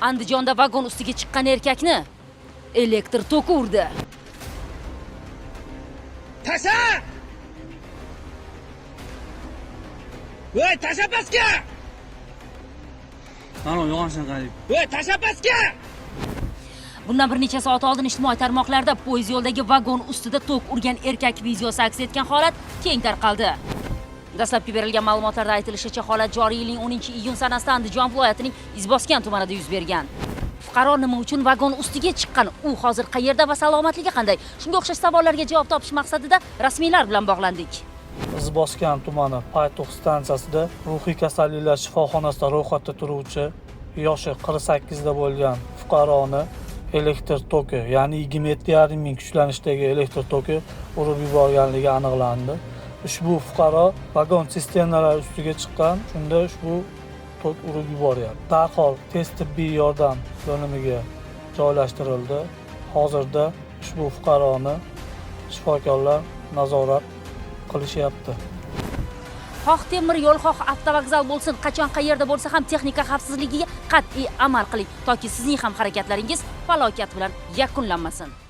Andijonda vagon ustiga chiqqan erkakni elektr toki urdi. Tasha! Voy, tasha pastga! Mana yo'g'onishini qarang. Voy, tasha pastga! Bundan bir necha soat oldin ijtimoiy tarmoqlarda poyezd yo'ldagi vagon ustida tok urgan erkak videosi aks etgan holat keng tarqaldi. Dastlabki berilgan ma'lumotlarda aytilishicha, holat joriy yilning 10-iyun sanasida Andijon viloyatining Izboskan tumanida yuz bergan. Fuqaro nima uchun vagon ustiga chiqqan? U hozir qayerda va salomatligi qanday? Shunga o'xshash savollarga javob topish maqsadida rasmiylar bilan bog'landik. Izboskan tumani paytuq stansiyasida ruhiy kasalliklar shifoxonasida ro'yxatda turuvchi yoshi 48 da bo'lgan fuqaroni elektr toki, ya'ni 27,5 ming kuchlanishdagi elektr toki urib yuborganligi aniqlandi. Ushbu fuqaro vagon sisternalar ustiga chiqqan, shunda ushbu tok urib yuboryapti. Darhol tez tibbiy yordam bo'limiga joylashtirildi. Hozirda ushbu fuqaroni shifokorlar nazorat qilishyapti. Xoh temir yo'l, xoh avtovokzal bo'lsin, qachon qayerda bo'lsa ham texnika xavfsizligiga qat'iy amal qiling, toki sizning ham harakatlaringiz falokat bilan yakunlanmasin.